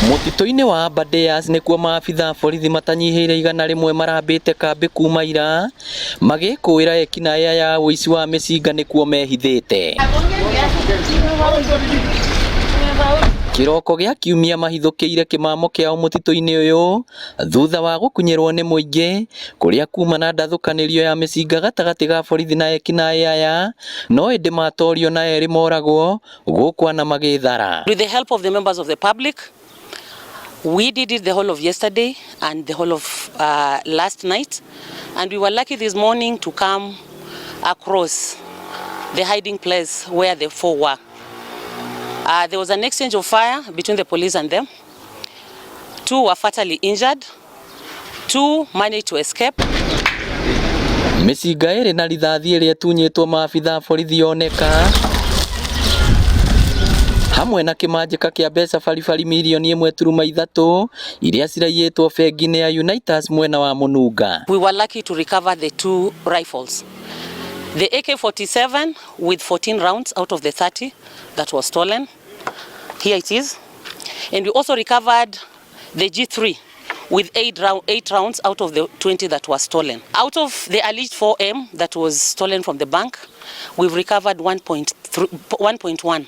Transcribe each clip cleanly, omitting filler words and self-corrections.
Mũtitũ-inĩ wa Aberdares nĩkuo maabitha a borithi matanyihĩire 100 marambĩte kambĩ kuma ira magĩkũĩra ekinaĩ aya a ũici wa mĩcinga nĩkuo mehithĩte. Kĩroko gĩa kiumia mahithũkĩire kĩmamo kĩao mũtitũ-inĩ ũyũ thutha wa gũkunyĩrwo nĩ mũingĩ kũrĩa kuma na ndathũkanĩrio ya mĩcinga gatagatĩ ga borithi na ekinaĩ aya no ĩndĩ matorio na erĩ moragwo gũkũ ana magĩthara. With the help of the members of the public, we did it the whole of yesterday and the whole of last night. And we were lucky this morning to come across the hiding place where the four were. There was an exchange of fire between the police and them. Two were fatally injured. Two managed to escape. Mĩcinga ĩrĩ na rithathi ĩrĩa ĩtunyĩtwo maabitha a borithi yoneka hamwe na kĩmanjĩka kĩa mbeca baribari mirioni 1.3 iria ciraiyĩtwo bengi-inĩ ya Unitas mwena wa Mũnunga. We were lucky to recover the two rifles. The AK-47 with 14 rounds out of the 30 that was stolen. Here it is. And we also recovered the G3 with 8 rounds out of the 20 that was stolen. Out of the alleged 4M that was stolen from the bank, we've recovered 1.3, 1.1,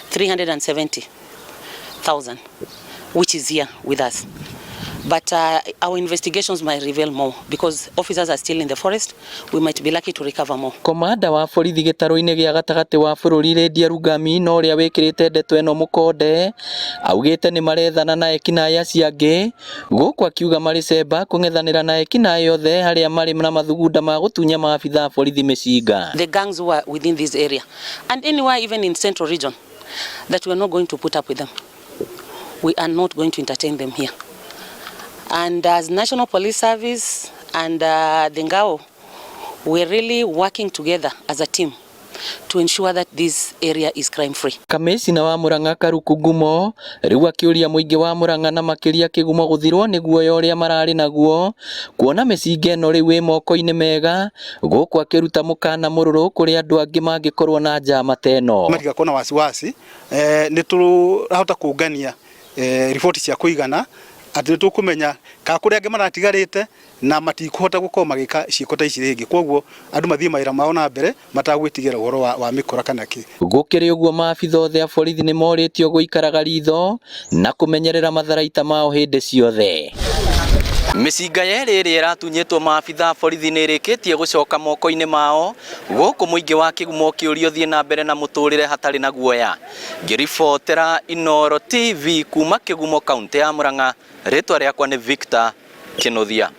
370,000, which is here with us. But our investigations might reveal more because officers are still in the forest. We might be lucky to recover more. Komanda wa borithi gĩtarũ-inĩ gĩa gatagatĩ wa bũrũri Lydia Rugami na ũrĩa wĩkĩrĩte ndeto ĩno mũkonde augĩte nĩ marethana na ekinaĩ acio angĩ gũkũ akiuga marĩ cemba kũng'ethanĩra na ekinaĩ othe arĩa marĩ na mathugunda ma gũtunya maabitha a borithi mĩcinga. The gangs who are within this area and anywhere even in Central Region that we are not going to put up with them. We are not going to entertain them here. And as National Police Service and the NGAO, we're really working together as a team to ensure that this area is crime-free. Kamĩcina wa Murang'a Karuku Ngumo rĩu akĩũria mũingĩ wa Murang'a na makĩria Kĩgumo gũthirwo nĩ guoya ũrĩa mararĩ naguo kuona mĩcinga ĩno rĩu ĩ moko-inĩ mega gũkũ akĩruta mũkana mũrũrũ kũrĩ andũ angĩ mangĩkorwo na njama ta ĩno. Matigakorwo na wasiwasi, nĩ tũrahota kũngania riboti cia kũigana atĩ nĩ tũkũmenya kana kũrĩ angĩ maratigarĩte na matikũhota gũkorwo magĩka ciĩko ta ici rĩngĩ. Koguo andũ mathiĩ mawĩra mao na mbere matagwĩtigĩra ũhoro wa mĩkora kana kĩ. Gũkĩrĩ ũguo maabitha othe a borithi nĩ morĩtio gũikaraga ritho na kũmenyerera matharaita mao hĩndĩ ciothe. Mĩcinga yerĩ ĩrĩa ĩratunyĩtwo maabitha a borithi nĩ ĩrĩkĩtie gũcoka moko-inĩ mao gũkũ mũingĩ wa Kĩgumo ũkĩũrio ũthiĩ na mbere na mũtũrĩre hatarĩ na guoya. Ngĩribotera Inooro TV kuma Kĩgumo kaunti ya Murang'a, rĩtwa rĩakwa nĩ Victor Kĩnuthia.